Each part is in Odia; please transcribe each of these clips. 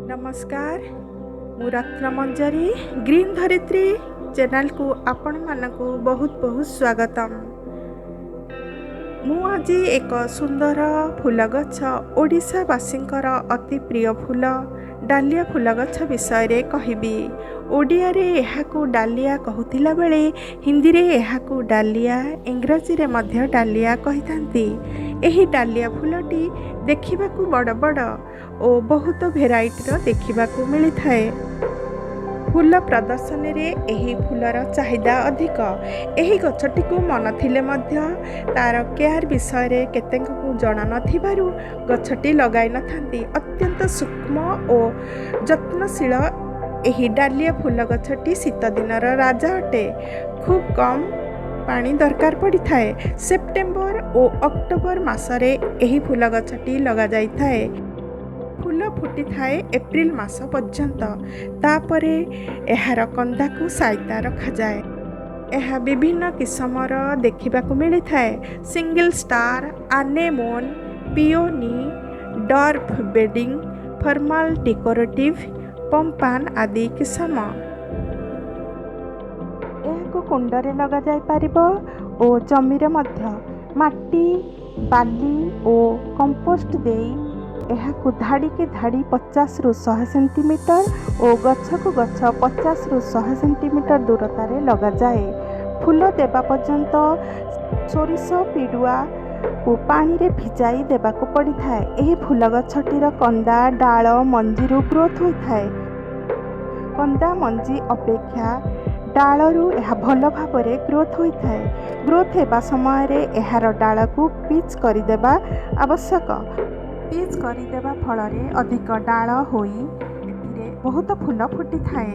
ନମସ୍କାର, ମୁଁ ରତ୍ନମଞ୍ଜରୀ ଗ୍ରୀନ୍ ଧରିତ୍ରୀ ଚ୍ୟାନେଲକୁ ଆପଣମାନଙ୍କୁ ବହୁତ ବହୁତ ସ୍ୱାଗତମ। ମୁଁ ଆଜି ଏକ ସୁନ୍ଦର ଫୁଲ ଗଛ, ଓଡ଼ିଶାବାସୀଙ୍କର ଅତି ପ୍ରିୟ ଫୁଲ ଡାଲିଆ ଫୁଲ ଗଛ ବିଷୟରେ କହିବି। ଓଡ଼ିଆରେ ଏହାକୁ ଡାଲିଆ କହୁଥିଲା ବେଳେ ହିନ୍ଦୀରେ ଏହାକୁ ଡାଲିଆ, ଇଂରାଜୀରେ ମଧ୍ୟ ଡାଲିଆ କହିଥାନ୍ତି। ଏହି ଡାଲିଆ ଫୁଲଟି ଦେଖିବାକୁ ବଡ଼ ବଡ଼ ଓ ବହୁତ ଭେରାଇଟିର ଦେଖିବାକୁ ମିଳିଥାଏ। ଫୁଲ ପ୍ରଦର୍ଶନୀରେ ଏହି ଫୁଲର ଚାହିଦା ଅଧିକ। ଏହି ଗଛଟିକୁ ମନ ଥିଲେ ମଧ୍ୟ ତା'ର କେୟାର ବିଷୟରେ କେତେକଙ୍କୁ ଜଣା ନଥିବାରୁ ଗଛଟି ଲଗାଇନଥାନ୍ତି। ଅତ୍ୟନ୍ତ ସୂକ୍ଷ୍ମ ଓ ଯତ୍ନଶୀଳ ଏହି ଡାଲିଆ ଫୁଲ ଗଛଟି ଶୀତ ଦିନର ରାଜା ଅଟେ। ଖୁବ୍ କମ୍ ପାଣି ଦରକାର ପଡ଼ିଥାଏ। ସେପ୍ଟେମ୍ବର ଓ ଅକ୍ଟୋବର ମାସରେ ଏହି ଫୁଲ ଗଛଟି ଲଗାଯାଇଥାଏ। ଫୁଲ ଫୁଟିଥାଏ ଏପ୍ରିଲ ମାସ ପର୍ଯ୍ୟନ୍ତ, ତାପରେ ଏହାର କନ୍ଦାକୁ ସାଇତା ରଖାଯାଏ। ଏହା ବିଭିନ୍ନ କିସମର ଦେଖିବାକୁ ମିଳିଥାଏ: single star, anemone, peony, dwarf bedding, formal decorative, pompon ଆଦି କିସମ। ଏହାକୁ କୁଣ୍ଡରେ ଲଗାଯାଇପାରିବ ଓ ଜମିରେ ମଧ୍ୟ। ମାଟି, ବାଲି ଓ କମ୍ପୋଷ୍ଟ ଦେଇ ଏହାକୁ ଧାଡ଼ିକି ଧାଡ଼ି 50ରୁ 100 ସେଣ୍ଟିମିଟର ଓ ଗଛକୁ ଗଛ 50ରୁ 100 ସେଣ୍ଟିମିଟର ଦୂରତାରେ ଲଗାଯାଏ। ଫୁଲ ଦେବା ପର୍ଯ୍ୟନ୍ତ ସୋରିଷ ପିଡୁଆକୁ ପାଣିରେ ଭିଜାଇ ଦେବାକୁ ପଡ଼ିଥାଏ। ଏହି ଫୁଲ ଗଛଟିର କନ୍ଦା, ଡାଳ, ମଞ୍ଜିରୁ ଗ୍ରୋଥ୍ ହୋଇଥାଏ। କନ୍ଦା, ମଞ୍ଜି ଅପେକ୍ଷା ଡାଳରୁ ଏହା ଭଲ ଭାବରେ ଗ୍ରୋଥ୍ ହୋଇଥାଏ। ଗ୍ରୋଥ୍ ହେବା ସମୟରେ ଏହାର ଡାଳକୁ ପିଚ୍ କରିଦେବା ଆବଶ୍ୟକ। ପିଚ୍ କରିଦେବା ଫଳରେ ଅଧିକ ଡାଳ ହୋଇ ଏଥିରେ ବହୁତ ଫୁଲ ଫୁଟିଥାଏ।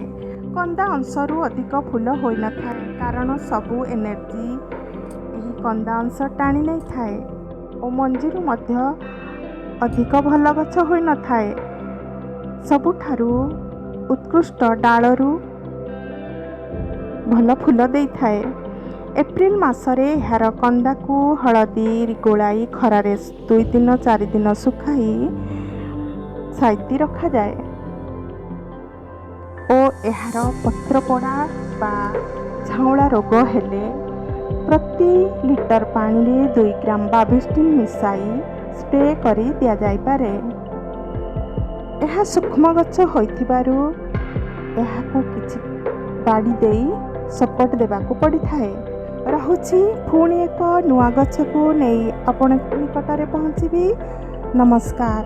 କନ୍ଦା ଅଂଶରୁ ଅଧିକ ଫୁଲ ହୋଇନଥାଏ, କାରଣ ସବୁ ଏନର୍ଜି ଏହି କନ୍ଦା ଅଂଶ ଟାଣି ନେଇଥାଏ ଓ ମଞ୍ଜିରୁ ମଧ୍ୟ ଅଧିକ ଭଲ ଗଛ ହୋଇନଥାଏ। ସବୁଠାରୁ ଉତ୍କୃଷ୍ଟ ଡାଳରୁ ଭଲ ଫୁଲ ଦେଇଥାଏ। ଏପ୍ରିଲ ମାସରେ ଏହାର କନ୍ଦାକୁ ହଳଦୀ ଗୋଳାଇ ଖରାରେ 2 ଦିନ 4 ଦିନ ଶୁଖାଇ ସାଇତି ରଖାଯାଏ ଓ ଏହାର ପତ୍ରପୋଡ଼ା ବା ଝାଉଁଳା ରୋଗ ହେଲେ ପ୍ରତି ଲିଟର ପାଣିରେ 2 ଗ୍ରାମ ବାଭିଷ୍ଟିନ୍ ମିଶାଇ ସ୍ପ୍ରେ କରି ଦିଆଯାଇପାରେ। ଏହା ସୂକ୍ଷ୍ମ ଗଛ ହୋଇଥିବାରୁ ଏହାକୁ କିଛି ବାଡ଼ି ଦେଇ ସପୋର୍ଟ ଦେବାକୁ ପଡ଼ିଥାଏ। ରହୁଛି, ପୁଣି ଏକ ନୂଆ ଗଛକୁ ନେଇ ଆପଣଙ୍କ ନିକଟରେ ପହଞ୍ଚିବି। ନମସ୍କାର।